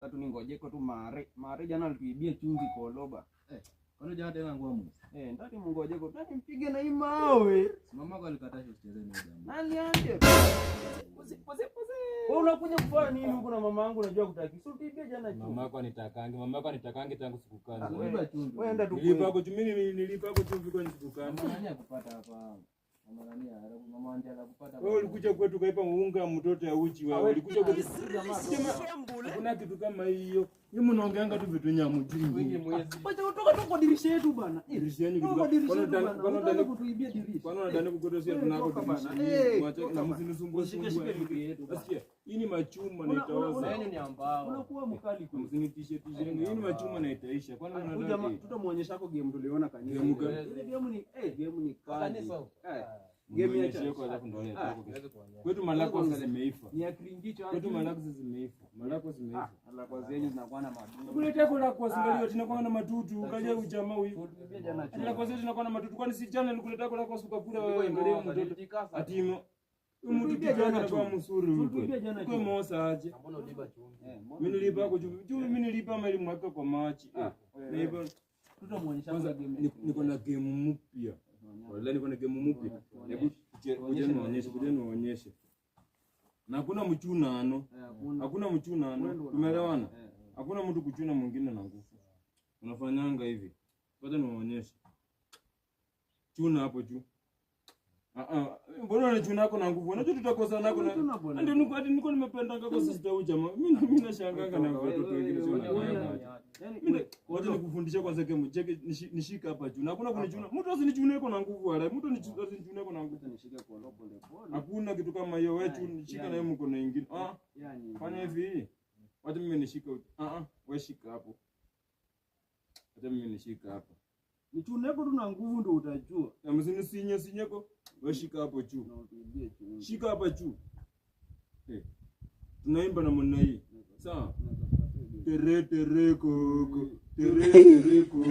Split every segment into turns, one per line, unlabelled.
Nataka tu ningojeko tu mare. Mare jana alituibia chumvi kwa loba.
Kwani jana tena ngumu?
Eh, ndani mngojeko. Ndani mpige na hii mawe.
Mama yako alikataa usicheze na jamaa.
Nani anje? Pose pose pose. Wewe unakuja kufanya nini huko na mama yangu unajua kutaki. Si utuibie jana chumvi.
Mama yako anitakangi, mama yako anitakangi tangu siku kani.
Uliiba chumvi.
Wewe enda tu.
Nilipa hapo chumvi, mimi nilipa hapo chumvi kwani siku kani.
Mama nani akupata hapa? Mama nani? Mama ndiye akupata.
Wewe ulikuja kwetu kaipa unga mtoto ya uchi wewe. Ulikuja kwetu. Hakuna kitu kama hiyo. Nyinyi mnaongeanga tu vitu nyamu
Wingi
jingi.
mwezi.
Wacha kutoka tu kwa dirisha yetu bana. Eh,
Dirisha yenu
toka
kitu
kwa
gani?
dirisha yetu
Kwani
bana.
kwani
Unataka
unadhani
kutuibia dirisha.
kwani unadhani kukoto sio
Eh,
tunako
toka bana.
dirisha.
Eh,
Mwache
toka
na
bana.
msinisumbue
Shike shike vitu yetu bana.
Nasikia hii ni machuma na itaoza.
Yenu ni ambao.
Unakuwa mkali kweli.
Msinitishe tishe. Hii ni machuma na itaisha. Kwani
Huyu
unadhani
jamaa tutamuonyesha hapo game tuliona kanisa.
Game gani?
Ile game ni eh game ni kali.
Kanisa.
Eh, game ya
Mnionyeshe kwa alafu ndio
Ah.
leo. Kwetu malako zimeifa.
Ni ya kringicho.
Kwetu malako zimeifa. Malako zimeifa.
Malako zenyu zinakuwa na madudu.
Kuletea kwa lako singalio tunakuwa na matutu. Kaja ujamaa huyu.
Tuliibia jana chumvi.
Lako zetu tunakuwa na matutu. Kwani si jana nilikuletea kwa lako ukakula wewe angalia mtoto. Atimo. Huyu mtu
Tuliibia
kijana
jana
anakuwa
chumvi.
mzuri huyu.
Tuliibia jana
Kwa
chumvi.
mosa aje.
Mbona uliiba chumvi?
Eh, mbona
Mimi nilipa hapo chumvi. Chumvi mimi nilipa mali mwaka kwa machi.
Ah,
Na hivyo
tutamuonyesha
kwanza
game.
niko na game mpya. Wallahi niko na game mpya. Hebu kuja nionyeshe, kuja nionyeshe. Na hakuna mchunano.
Eh, hakuna.
Hakuna mchunano.
Wewe ndio
Tumeelewana?
Eh.
Hakuna mtu kuchuna mwingine na nguvu. Unafanyanga hivi. Kwanza niwaonyeshe. Chuna hapo juu. Ah ah, mbona unachuna yako na nguvu? Unajua tutakosana nako na
Chuna bwana.
ndio niko hadi niko nimependanga kwa sister huyu jamaa. Mimi nashanganga na watoto wengine sio na.
Yaani
Mimi wacha nikufundishe kwanza game cheke nishika hapa juu. Na hakuna kunichuna. Mtu asinichune kwa na nguvu wala. Mtu asinichune kwa na nguvu.
nishike kwa pole pole.
Hakuna kitu kama hiyo. Wewe shika na hiyo mkono ingine. Ah,
Yaani
fanya hivi. Wacha mimi nishike. Ah ah, wewe shika hapo. Wacha mimi nishika hapa.
nichuneko tu na nguvu ndio utajua.
Na msini sinye sinyeko. Wewe shika hapo juu.
Na utuibie chumvi.
Shika hapa juu. Eh. Tunaimba namna hii. Sawa? Tere tere koko. Tere tere koko.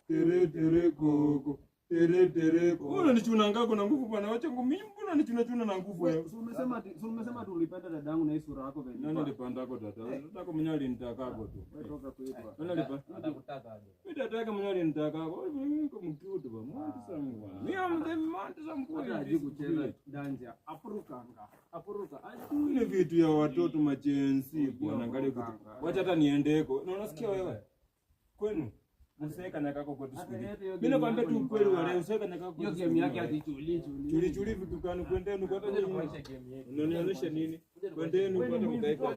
Tere tere koko. Tere tere koko. Mbona ngako na nguvu bwana? Wacha nguvu. Mimi mbona nichuna chuna na nguvu wewe?
Si umesema si umesema tulipenda dadangu na hii sura yako vile.
Nani alipandako tata? Tatako mwenyewe alinitakako tu.
Wewe toka kwetu.
Nani alipanda?
Atakutaka aje.
Mimi tataka mwenyewe alinitakako. Mimi niko mkiutu bwana. Mwantu sana bwana. Mimi am the mwantu sana mkuu.
Hata hajui kucheza dance ya apurukanga. Apuruka. Hajui.
Ni vitu ya watoto machensi bwana, angalia kitu. Wacha hata niendeko. Na unasikia wewe? Kwenu useka na kako kwetu siku hizi. Mimi nakwambia tu ukweli wa leo, useka na kako
Hiyo
kwetu.
game yake atichuli chuli.
Chuli chuli vitu kanu kwendeni kwa hata
Kuja tukuonyeshe game yetu.
unanionyesha nini? Kwendeni kwa hata mkaika.